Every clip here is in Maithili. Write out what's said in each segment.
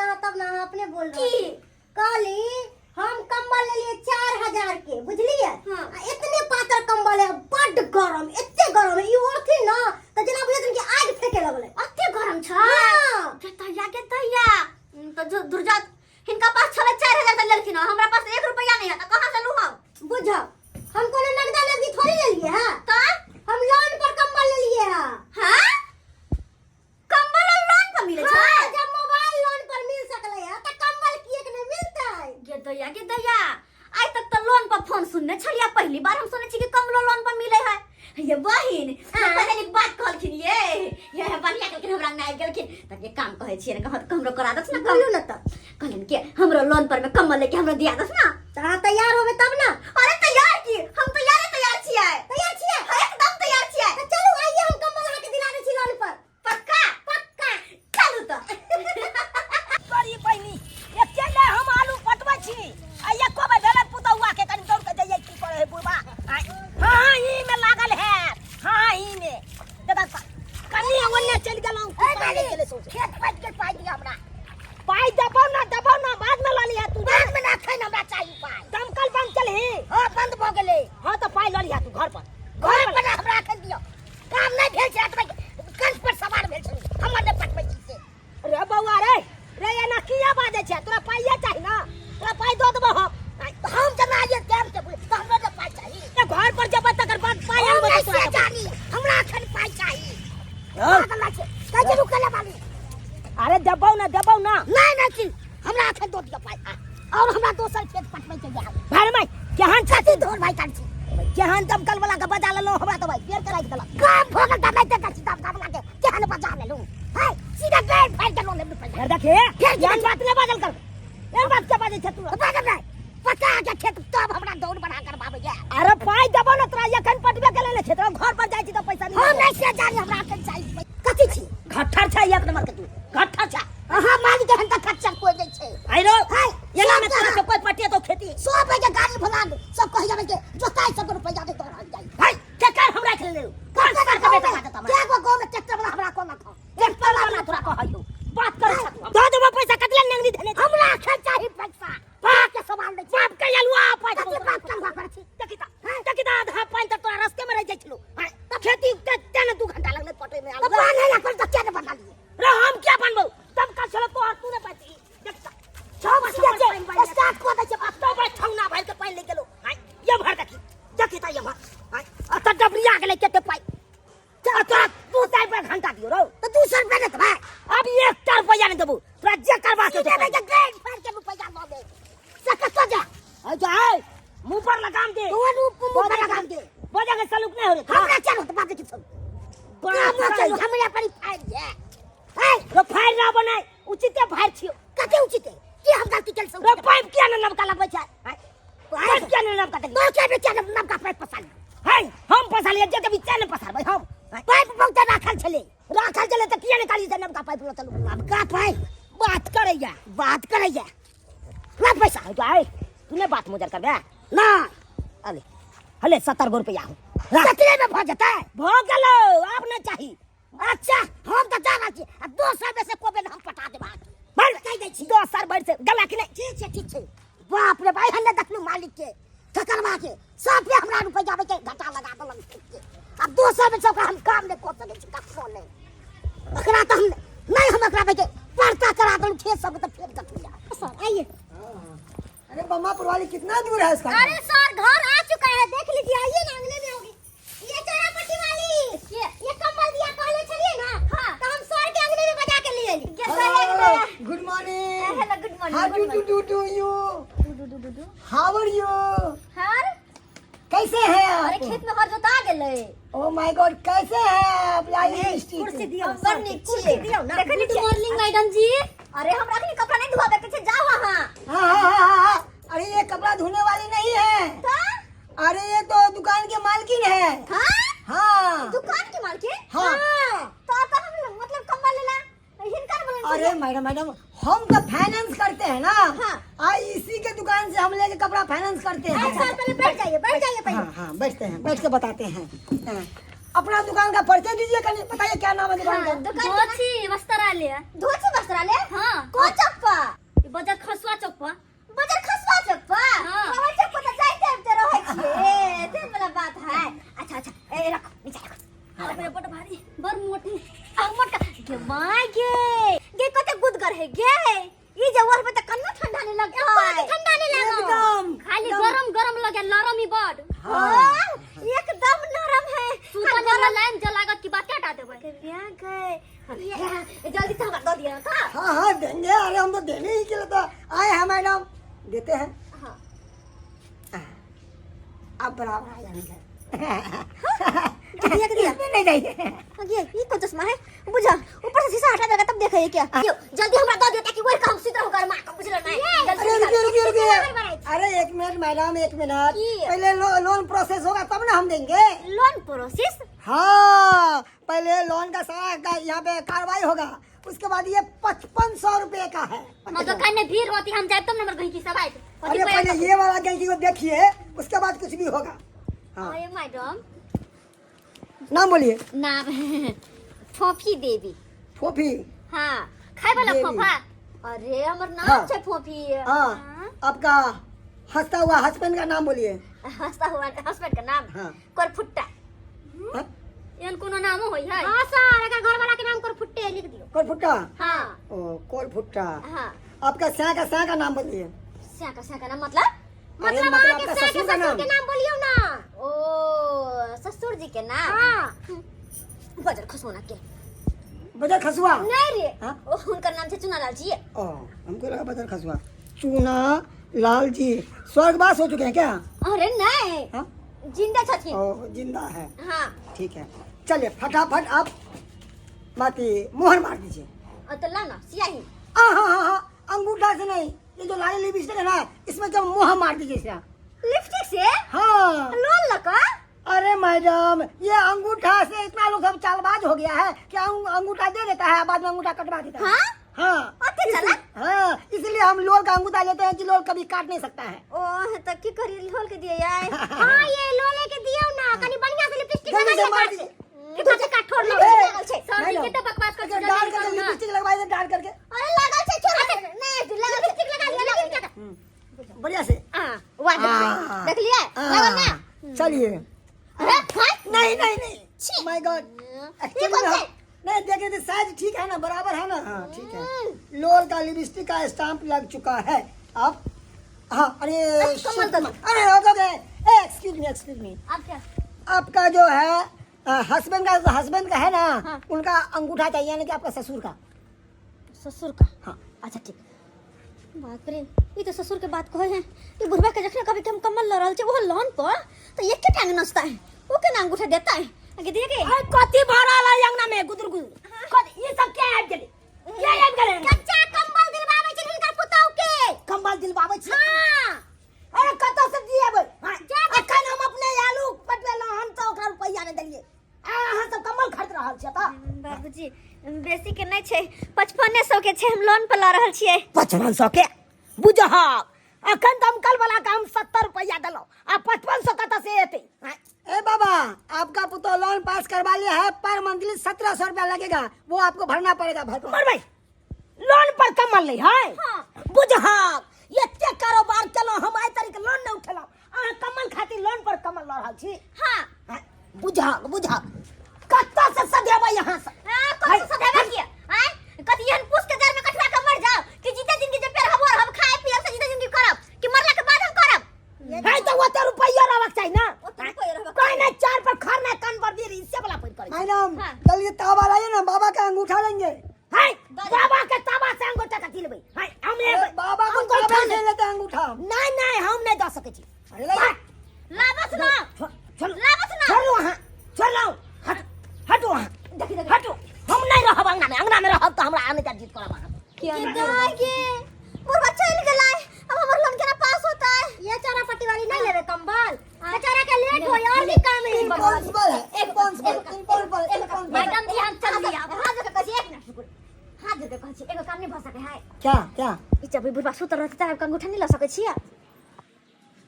अहाँ तब ने, अहाँ अपने बोल रहल की? छी। कहली हम कंबल लेलिए 4000 के, बुझलिए? हाँ। आ एतने पातर कंबल है, बड्ड गरम, एते गरम है, ई ओढ़थिन ना त जेना बुझथिन कि आगि फेके लगलै। अते गरम छै? हाँ। गे तैया, गे तैया। तऽ जो दुर्जा हिनका पास छलै 4000 तऽ लेलखिन हँ, हमरा पास 1 रुपैया नहीं है तऽ कहाँ से लू हम? बुझ, हम कोनो नगदा नगदी थोड़ी लेलिए है। तऽ हम लोन पर कंबल लेलिए है। हाँ, कंबल और लोन पर मिले छै? हाँ, जब मोबाइल लोन पर मिल सकले है त कंबल किएक नहीं मिलतै? गे दैया, गे दैया, आइ तक तऽ लोन पर फोन सुनने छलियै, पहली बार हम सुनै छी कि कमलो लोन पर मिले है। ये बहिन, हाँ। सहेली के बात कहलखिन, ये ये बढ़िया कहलखिन, हमरा अंगना आबि गेलखिन तऽ एक काम कहै छियै ने, कहत हमरो करा दस ने। बोलू न तऽ। कहलिन कि हमरो लोन पर में कम्बल लेके हमरो दिया दस ना। तऽ अहाँ तैयार होबे तब ना। अरे तैयार की, हम तैयारे तैयार छियै। तैयार छियै? हाँ, एकदम तैयार छियै। तऽ चलू, आइए, हम कम्बल अहाँके दिला दै छी लोन पर। पक्का? पक्का। चलू तऽ। बड़ी बहिनी, अकेले हम आलू पटबै छी आ एको बेर भेलै पुतौआ के कनि दौड़ के जइयै, की करै है बुढ़बा? आँय, हाँ हाँ, ई में लागल है, हाँ ई में दादा कनि ओन्ने चलि गेलहुँ, ए पानि गेलै सौंसे। खेत पाटि गेल, पाइ दिअ हमरा। पाइ देबौ ना, देबौ ना, बाद में लऽ लिहे तू। बाद में ना, एखन हमरा चाही पाइ। दमकल बंद केलही? हाँ, बंद भऽ गेलै। हाँ, तऽ पाइ लऽ लिहे तू घर पर। घर पर हमरा एखन दिअ, काम नहि भेल छै, एतबे कंठ पर सवार भेल छलै, हमर नहि पटबै छी से। रे बौआ रे, रे एना किया बाजै छै? तोरा पाइए चाही ना, तोरा पाइ दऽ देबौ हम। हम जना आइए टाइम से बुझ, तऽ हमरो ने पाइ चाही। तऽ घर पर जेबै तकर बाद पाइ हम आनबै नहि तऽ तोरा से देबौ। जानी, हमरा एखन पाइ चाही। हँ? पागल लागै छै, कहै छै रुकै ले बाली। अरे देबौ ना, देबौ ना। नहि नहि की, हमरा एखन दऽ दिअ पाइ, और हमरा दोसर खेत पटबै के जाउ। भाई माय केहन कथी धोर भाई काट छी? केहन दमकल वाला के बजा लेलहुँ, हमरा तऽ भाई पेड़ के राखि देलक। काम भऽ गेल तऽ नहि देखै छी दमकल वाला के केहन बजा लेलहुँ है, सीधा गाड़ फाड़ि देलहुँ लेब रुपैआ। फेर देखी, फेर की? एहन बात नहि बाजल कर, एहन बात के बाजै छै तू? बाजल नहि, पता के खेत तब हमरा दौड़ बढ़ा करबाबैया। अरे पाइ देबौ ने तोरा, एखन पटबे के लेने छै, तोरा घर पर जाइ छी तऽ पैसा हम नहीं। नहि से जानी, हमरा एखन चाही। कथी छी? घट्ठर छै एक नंबर के, तू घट्ठर छै। अहाँ मालिक एहन तऽ खच्चर कोइ नहि छै। आइरो है एना में तोरा से कोई पटिए तो खेती 100 रुपया के गाड़ी भला सब कहि जाबे के जोताई सब रुपया दे तोरा जाइ। भाई के कर हम राख ले कौन सर के बेटा बाजत हमरा? के गो गाँव में ट्रैक्टर वाला हमरा कोन रखो? ट्रैक्टर वाला तोरा कहैयो बात करे छ तू? दऽ देबो पैसा, कतले नेंगनी धेने छी? हमरा एखन चाही पैसा, बाप के सवाल नहि छै। बाप के अलुआ पाइ कथी बाप के अलुआ करै छी? देखी तऽ, देखी तऽ, आधा पानि तऽ तोरा रस्ते में रहि जाइ छलो। तऽ खेती ते ने 2 घंटा लगलै पटै में तऽ आलू। बान्है ला पर तऽ किया ने बना रे हम क्या बनबौ? तब का छलो तोहर, तू ने बची। देख तऽ, छौ छप्पर छियै पानि बारि स्टार्ट कऽ दै छै बाप। तो भाई ठौना भरि के पानि ले गेलो। आय ये भर, देखी देखी तऽ ये भर। आय अतऽ डबरिया गेलै केते पाइ। चल तोरा 200 रुपया घंटा दियो रौ। तऽ 200 रुपया देत भाई? अब 1 रुपया नहीं देबो तोरा, जे करबा के सीधे के गाड़ फाड़ के रुपया लऽ ले से कतऽ जा। आय जा, आय मुंह पर लगाम दे। तू मुंह पर लगाम दे। बजा के सलूक नहीं हो रे। हमरा चलो तऽ बात की सब बात काम चलू, हमरा पर फाड़ ये है। रो फाड़ ना बनाय, उचिते फाड़ छियो। कते उचित है की? हम गलती केल? रो पाइप किया न नबका लगबै छै? पाइप किया न नबका? तो के बेचा न नबका पाइप पसार है? हम पसालिए जे कभी चाहे न पसारबै हम। पाइप बहुत राखल छले। राखल छले तऽ किया निकाली से नबका पाइप? ल चलू। नबका पाइप बात करैया, बात करैया ला पैसा। आय तू ने बात मुजर करबे ना। अले हले 70 गो रुपया हो। सतरे में भऽ जेतै? भऽ गेलो, आब नहि चाही। अच्छा, हम तऽ जा रहल छी आ दोसर में से कोबे हम पटा देब अहाँके। भर कहि दै छी। दोसर भरि से गला कि नहि? ठीक छै, ठीक छै। बाप रे भाई, हल्ले देखलू मालिक के ठकरवा के सब पे हमरा रुपया के घाटा लगा देलक खेत के। आ दोसर में से ओकरा हम काम नहि कऽ सकै छी कखनो नहि। ओकरा तऽ हम नहि, हम एकरा के पड़ता करा देलहुँ खेत सब तऽ फेर देखलियै। सर, आइए। अरे बम्मापुर वाली, कितना दूर है इसका? अरे सर, घर आ चुका है, देख लीजिए, आइए ना, अंगने में होगी। ये चौरापट्टी वाली, ये कंबल दिया कहले छलिए ना? हाँ। तो हम सर के अंगने में बजा के लिए ली। Good morning. Hello, good morning. How do do do you, how are you? हर कैसे हैं आप? अरे खेत में हर जोता गेलै। ओ my God, कैसे हैं आप? लाइए कुर्सी दियौ। हम बड़ नीक कुर्सी दियौ ना। देखै गुड मॉर्निंग मैडम जी। अरे हमरा अखनी कपड़ा नहीं धोबे के छै, जाओ अहाँ। हाँ हाँ हाँ हाँ हाँ, अरे ये कपड़ा धोने वाली नहीं है। तऽ अरे ये तो दुकान के मालकिन है। हाँ? हाँ। दुकान के मालकिन? हाँ। तो तो हम मतलब कम्बल लेला हिनकर बोलन। अरे मैडम, मैडम, हम तो फाइनेंस करते हैं ना। हाँ। आ इसी के दुकान से हम लेके कपड़ा फाइनेंस करते हैं। अच्छा, पहले बैठ जाइए, बैठ जाइए पहले। हाँ हाँ, बैठते हैं, बैठ के बताते हैं। हाँ। अपना दुकान का परिचय दीजिए कहीं, बताइए क्या नाम है दुकान का? दुकान के धोती वस्त्रालय। धोती वस्त्रालय। हाँ। कौन चप्पल? ठंडा नहीं लगता है। ठंडा नहीं लागल। एकदम खाली गरम गरम लगे, नरम ही बड। हाँ। एकदम नरम है। सुतल में लाइन जलागत की बात हटा देबै। गए जल्दी से हमरा दऽ दिअ का। हाँ हाँ, देंगे। अरे हम तो देने ही के लिए तो आए हैं मैडम, देते हैं। हाँ। अब बराबर आ जाएंगे। दिया के दिया। इसमें नहीं जाइए। ये ई कौन चश्मा है? बुझा ऊपर से शीशा हटा देगा तब देखे क्या। यो जल्दी हमरा दऽ दिअ ताकि ओढ़ के हम सुत रहू गरमा के, बुझल नहीं? जल्दी अरे निकाल। रुकिए रुकिए रुकिए, की? अरे एक मिनट मैडम, एक मिनट। की? पहले लोन प्रोसेस होगा तब ना हम देंगे। Loan process? हाँ, पहले लोन का सारा का यहाँ पे कार्रवाई होगा, उसके बाद ये 5500 रुपये का है। और दुकान में भीड़ होती, हम जाए तब नंबर कहीं की सब आए। अरे पहले ये वाला गैंकी को देखिए, उसके बाद कुछ भी होगा। हाँ। अरे मैडम। नाम बोलिए। नाम फोफी देवी। फोफी? हाँ, खाए वाला देवी। फोफा। अरे हमर नाम हाँ। छै फोफी। हाँ, आपका हंसता हुआ हस्बैंड का नाम बोलिए। हंसता हुआ हस्बैंड का नाम? हाँ। करफुट्टा। हाँ? एहन कोनो नामो होई है? हाँ सर, एकर घर वाला के नाम करफुट्टे लिख दियो। कोरफुट्टा? हाँ। ओ कोरफुट्टा। हाँ। आपका स्या का नाम बोलिए। स्या का नाम मतलब? अरे मतलब मतलब अहाँ के आपका ससुर ससुर का नाम। के नाम बोलियो ना। ओ ससुर जी के नाम? हाँ। बजर खसोना के। बजर खसुआ? नहीं रे। हाँ? ओ हुनकर नाम छै चुनालाल जी। ओ हमको लगा बजर खसुआ। चूना लाल जी स्वर्गवास हो चुके हैं क्या? अरे नहीं। हाँ? जिंदा छथिन। ओ जिंदा है। हाँ। ठीक है, चलिए फटाफट आप बाकी मोहर मार दीजिए। और तो लाओ ना सियाही। हाँ हाँ हाँ हाँ, अंगूठा से नहीं, ये जो लाली लिपस्टिक है ना, इसमें जब मोहर मार दीजिए इसका। लिपस्टिक से? हाँ। लोन लगा? अरे मैडम, ये अंगूठा से इतना लोग सब चालबाज हो गया है कि अंगूठा दे देता है, बाद में अंगूठा कटवा देता है। हाँ? हाँ। अते चला? हाँ, इसलिए हम लोल का अंगूठा लेते हैं कि लोल कभी काट नहीं सकता है। ओ तो की करी, लोल के दिए यार। हाँ ये लोले के दियो ना, कनी बढ़िया से लिपस्टिक जल्दी लगा से मार के दीजिए। कि तुझे कठोर ए, लागल छै। सर जी मैडम, के तो बकवास कर अच्छा, डाल करके लिपस्टिक लगवाइए, डाल करके। अरे लागल छै छोरा, नहीं लागल लिपस्टिक लगा लिया, लगा। बढ़िया से। हां वाह, हाँ। देख लिया लागल ना? हाँ, चलिए। अरे हां। नहीं नहीं नहीं, my God, ये कौन है? नहीं देख रहे थे, साइज ठीक है ना, बराबर है ना? हाँ ठीक है। लोल का लिपस्टिक का स्टाम्प लग चुका है अब। हाँ अरे कमल दल। अरे हो गए। Excuse me, excuse me. अब क्या? आपका जो है हस्बैंड का है ना? हाँ। उनका अंगूठा चाहिए, यानी कि आपका ससुर का। ससुर का? हाँ। अच्छा ठीक। बाप रे, ई तो ससुर के बात कहे हैं। ई बुढ़वा के जखने कभी के हम कम्बल ल रहल छै वो लोन पर तो एक के टांग नचता है, वो के ना अंगूठा देता है। आगे दिए के। अरे कथी भऽ रहल है अंगना में गुदुर गुदुर? कथी ई सब के आबि गेलै? के आबि गेलै? कच्चा कंबल दिलवाबै छै हिनकर पुतहु के। कंबल दिलवाबै छै? हाँ। अरे कतऽ से दिएबै? अखन हम अपने आलू पटवेलहुँ, हम तऽ ओकरा रुपैआ नहि देलियै, आ अहाँ सब कंबल खरीद रहल छियै तऽ। बाबूजी, बेसी के नहीं छै, 5500 के छै, हम लोन पर ल रहल छियै। 5500 के? बुझहक, अखन तऽ हम कल वाला के हम 70 रुपैआ देलहुँ, आ 5500 कतऽ से एतै? ए बाबा, आपका पुतो लोन पास करवा लिया है, पर मंथली 1700 रुपया लगेगा, वो आपको भरना पड़ेगा भर। मरबै लोन पर कमल नहीं है? हाँ। बुझहक, एते कारोबार केलहुँ हम, आइ तारीख लोन नहि उठेलहुँ, अहाँ कमल खातिर लोन पर कमल लऽ रहल छी? हाँ। हाँ, बुझहक बुझहक, कतऽ से सधेबै यहाँ से? हाँ, कथी सधेबै किया? आँय? कथी एहन पूछ के जड़ में कठुआ के मर जाओ कि जीते जिंदगी जे पेड़ हबो हम खाए पियब से जीते जिंदगी करब कि मरला के बाद हम करब? है तऽ ओते रुपैआ रहबाक चाही ना। ओते रुपैआ रहबाक। कोई नहीं, चार पर खर नहीं, कान पर बीर, इससे वाला पर करै। मैडम। हाँ। जल्दी तावा लाइए ना, बाबा का अंगूठा लेंगे। है बाबा के ताबा से अंगूठा कथी लेबै? है हम लेबै। बाबा को हम तावा गोइठा से नहीं। लेते हैं अंगूठा। नहीं नहीं, हम नहीं दऽ सकै छी। अरे लाइए। लाबस ना। छोड़ू। लाबस ना। छोड़ू अहाँ, छोड़ू, हट हटू अहाँ। देखी देखी। हटू, हम नहीं रहब अंगना में। अंगना में रहब तऽ हमरा आने का जीत करब अहाँ। के दाय गे, बुढ़वा चल गेलै, अब हमर लोन केना पास होतै? ये चारा पट्टी वाली नहीं लेवे कंबल, बेचारा के लेट होय और भी काम है। इम्पॉसिबल है, इम्पॉसिबल, इम्पॉसिबल, इम्पॉसिबल। मैडम जी, हम चल लिया। हाथ जोड़ के कहै छी, एक मिनट रुकू, हाथ जोड़ के कहै छी, एगो काम नहीं भऽ सकै है? क्या क्या? ई जब ई बुढ़वा सुतल रहतै तब अंगूठा नहीं लऽ सकै छियै।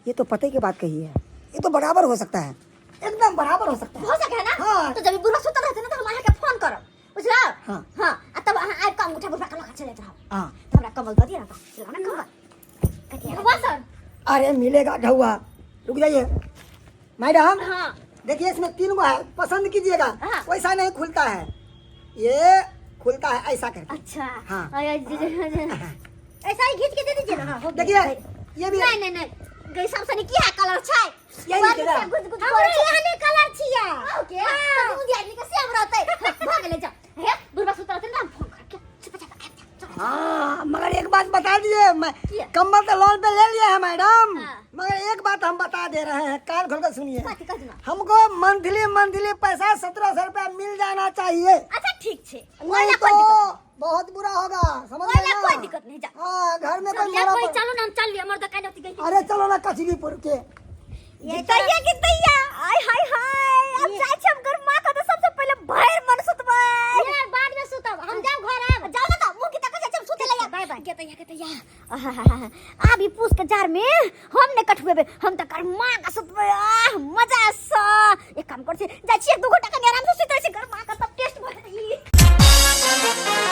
ये तो पते की बात कही है, ये तो बराबर हो सकता है, एकदम बराबर हो सकता है। हो सके है ना? हाँ। तो जब ई बुढ़वा सुतल रहतै ना तऽ हम अहाँके फोन करब, बुझलौ? हाँ। हाँ, आ तब अहाँ आबि कऽ अंगूठा बुढ़वा के लऽ कऽ चलि जाउ। हाँ। तऽ हमरा कम्बल दऽ दिअ ना, तऽ लऽ ना कम्बल। कथी सर? अरे मिलेगा ढुआ, रुक जाइए मैडम। हाँ। देखिए, इसमें 3 गो है, पसंद कीजिएगा। हाँ। वैसा नहीं खुलता है, ये खुलता है ऐसा करके। अच्छा। हाँ। अरे, जी, जी, जी। ऐसा ही खींच के दे दीजिए ना। हाँ, हो गया। देखिए ये भी नहीं नहीं नहीं गई सब सनी की है कलर छै यही बड़ के ना। से गुज गुज हमरो करे छै एहने कलर छियै। ओके तो दू आदमी के सेम रहतै भऽ गेलै जा हे बुढ़बा सुतल रहतै ने हम फोन करके चुप चाप आबि जा चल। हाँ, मगर एक बात बता दिए, मैं क्या? कंबल तो लोन पे ले लिया है मैडम। हाँ। मगर एक बात हम बता दे रहे हैं, कान खोल कर सुनिए। कथी कह दिना? हमको मंथली मंथली पैसा 1700 रुपया मिल जाना चाहिए। अच्छा ठीक छै। नहीं ओला तो कोई दिक्कत बहुत बुरा होगा, समझ गए ओला ना? कोई दिक्कत नहीं, जा। हाँ, घर में कोई चल, मरा कोई पड़- चलो ना, हम चल लिया, हमर दुकान होती गई। अरे चलो ना कचरीपुर के। गीतैया गीतैया, आय हाय हाय, अब जाइ छी हम घर, माँ का तो सबसे पहले भरि मन सुतबै। ये बाद में सुतब, हम जाओ घर आब। जाओ ना तो मुँह की ताकत जाइ छी हम सुते लैया। बाय बाय। गीतैया गीतैया, आहाहाहा, आब ई पूस के जार में हम ने कठुएबे, हम त कर माँ का सुतबै, आह मजा स। एक काम कर छी, जाइ छी 1-2 घंटा कनी आराम से सुतै छी, घर माँ का तब टेस्ट भऽ जेतै।